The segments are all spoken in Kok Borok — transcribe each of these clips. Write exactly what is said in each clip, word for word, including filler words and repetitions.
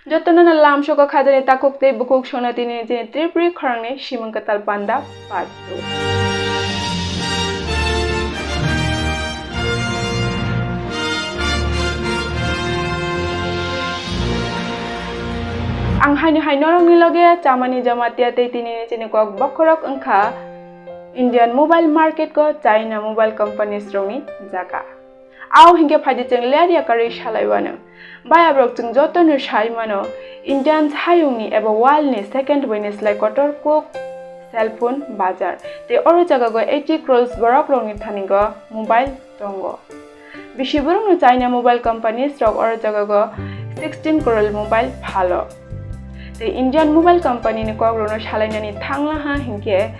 Jotono no lamsoko khajani takhuk tei bukhuk songno tini chini Tripuri khorangni simung kwtal panda part two. Ang haino hai norokni loge chamani jamatia tei tini chini kok bokhorok wngkha Indian mobile market ko China mobile companies rokni jaga. Ao hinkhe phaidi chwng ler yakarwi salaiwano. Bayabrok chwng jotono sai mano, Indian hayungni eba world ni second buini slai kotor kuk cell phone bajar. Tei oro jagago eighty crores borok rokni thanigo mobile tongo. Bisi borokno China mobile companies rok oro jagago sixteen crore mobile phalo. Tei Indian mobile company ni kokrokno salainani thanglaha hinkhe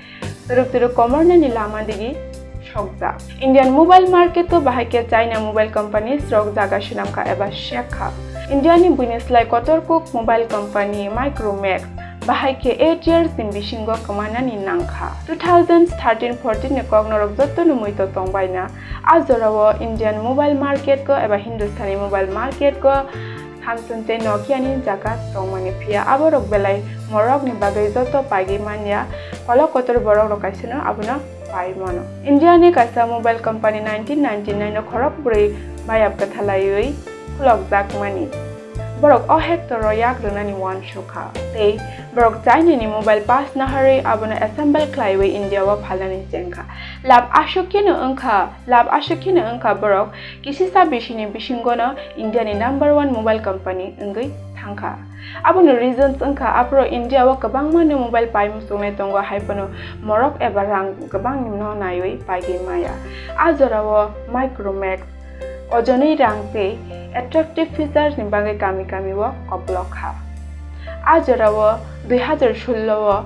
twrwk twrwk komornani lama digi sokjak. Indian mobile market o bahai khe China mobile companies rok jaga swnamkha eba sekha. India ni buini slai kotor kuk mobile company Micromax bahai khe eight years ni bisingo kwmanani nangkha. Two thousand thirteen fourteen ni kok norok jotono muitok tongbaina. A jorao Indian mobile market ko eba Hindustani mobile market ko Samsung tei Nokia ni jaga tongmani, phiya aborok belai morok ni bagwi joto paigwi manya, kolok kotor borok rok kaisa no abono pai mano. India ni kaisa mobile company nineteen ninety-nine o khorok bwrwi bayap kwthalaiwi khulokjakmani. Borok o hector o yak rwnani uansukha tei borok China ni mobile pass naharwi abono assemble khlaiwi India o phalnani chengkha. Lab aswk kheno wngkha, lab aswk kheno wngkha borok kisisa bisini bisingono India ni number one mobile company wngwi thangkha. Abono reasons wngkha, aphuru India o kwbangma no mobile pai muchungnai tongo, hai phano morok eba rang kwbang no naiwi paigwi maya. A jorao Micromax ojonwi rang tei attractive features ni bagwi kami kami o koplok kha. A jorao dui hazar sullo o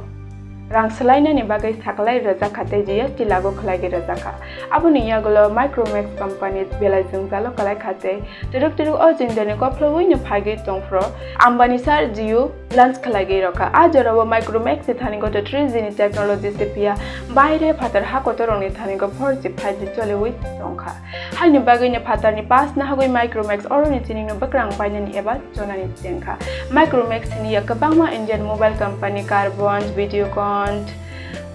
rang swlainani bagwi saklai rwjakha tei G S T lagu khlaigwi rwjakha. Aboni yagulo Micromax company belai jwngjalo kwlaikha tei twrwk twrwk o jwngjani kophloui no phaigwi tongphuru Ambani sir Jio launch khlaigwi rokha. A jorao Micromax ni thani goto three G ni technology se phiya baire phatar ha kotor rokni thani go four G five G choliui tongkha. Haini bagwino phatarni pass nahagwi Micromax oroni chiningno bwkrang painani eba chonani chengkha. Micromax hini ya kwbangma Indian mobile company Carbon, Videocon,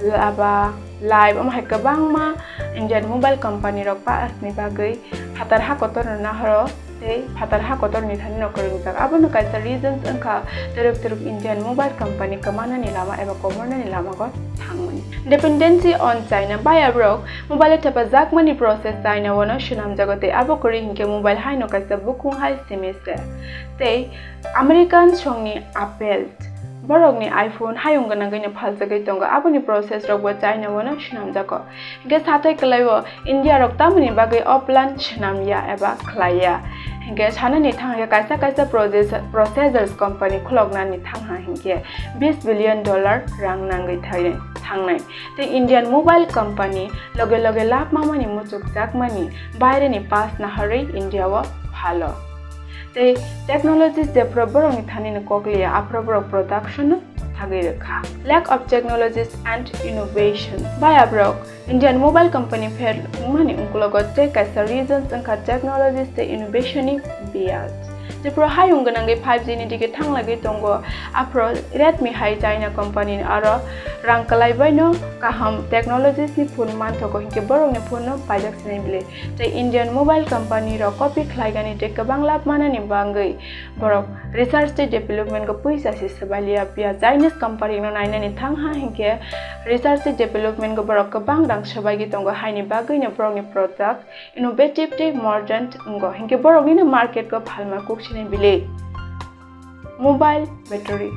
Lava, Live, omo hai kwbangma Indian mobile company rok pass ni bagwi phatar ha kotorno nahoro tei phatar ha kotorni thani no kwrwngjak. Abono kaisa reasons wngkha twrwk twrwk Indian mobile company kwmanani lama eba komornani lamago thangmani. Dependency on China, bayabrok mobile o thepajakmani process China o no swnamjago tei abo kwrwi hinkhe mobile haino kaisa bukhung hai simi se. Tei American songni Apple, borokni iPhone hayung gwnangwi no phaljagwi tongo, aboni process rokbo China o no swnamjago. Hinkhe sathai kwlaibo India rok tamoni bagwi o plan swnam ya eba khlai ya? Hinkhe sanani thang ya kaisa kaisa process-, processors company khuloknani thangha hinkhe bis billion dollar rang nangwi thai-, thangnai. Tei Indian mobile company loge loge lab mamani muchukjakmani baireni pass naharwi India o phalo. Tei technologies jephru borokni thani no kokliya aphru borok production no thagwi rwkha. Lack of technologies and innovation. Bayabrok Indian mobile company fail wngmani ukulogo tei kaisa reasons wngkha technologies tei innovation ni bias. Jephru hayung gwnangwi five G ni dige thanglagwi tongo, aphru Redmi hai China company ni aro rang kwlai bai no kaham technologies ni phone manthogo, hinkhe borokni phone no paijak sinai bile. Tei Indian mobile company rok copy khlaigani tei kwbang lab manani bagwi borok research tei development go puisa se swbailia, phiya Chinese company no nainani thangha hinkhe research tei development go borok kwbang rang swbaigwi tongo, haini bagwino borokni product innovative tei modern wngo, hinkhe boroknino market go phalma kuk sinai bile. Mobile battery.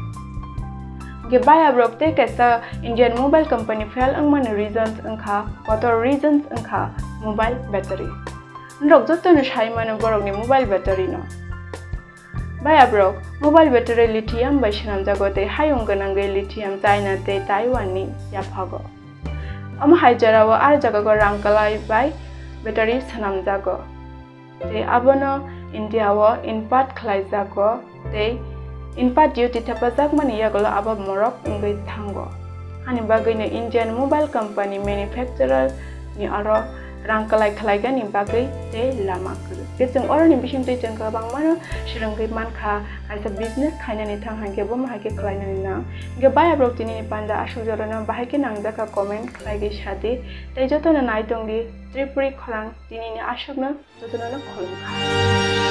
Hinkhe bayabrok tei kaisa Indian mobile company fail wngmani reasons wngkha, kotor reasons wngkha mobile battery. Norok jotono sai mano borokni mobile battery no. Bayabrok mobile battery lithium bai swnamjago tei hayung gwnangwi lithium China tei Taiwan ni yaphago. Omo hai jorao ar jagao rang kwlai bai battery swnamjago. Tei abono India o import khlaijago tei import duty thepajakmani yagulo abo morok wngwi thango. Ani bagwino Indian mobile company manufacturer ni aro rang kalai khlaigani bagwi tei lama kwrwi. Khe chwng oroni bisingtwi chwng kwbangmano swrwngwi mankha, kaisa business khainani thang hai khe bomo hai khe khlainani nang. Hwnkhe bayabrok tinini panda aswk jorano bahai khe nangjakha comment khlaigwi sadi. Tei jotono nai tongdi Tripuri khorang tinini aswkno jotono khulumkha.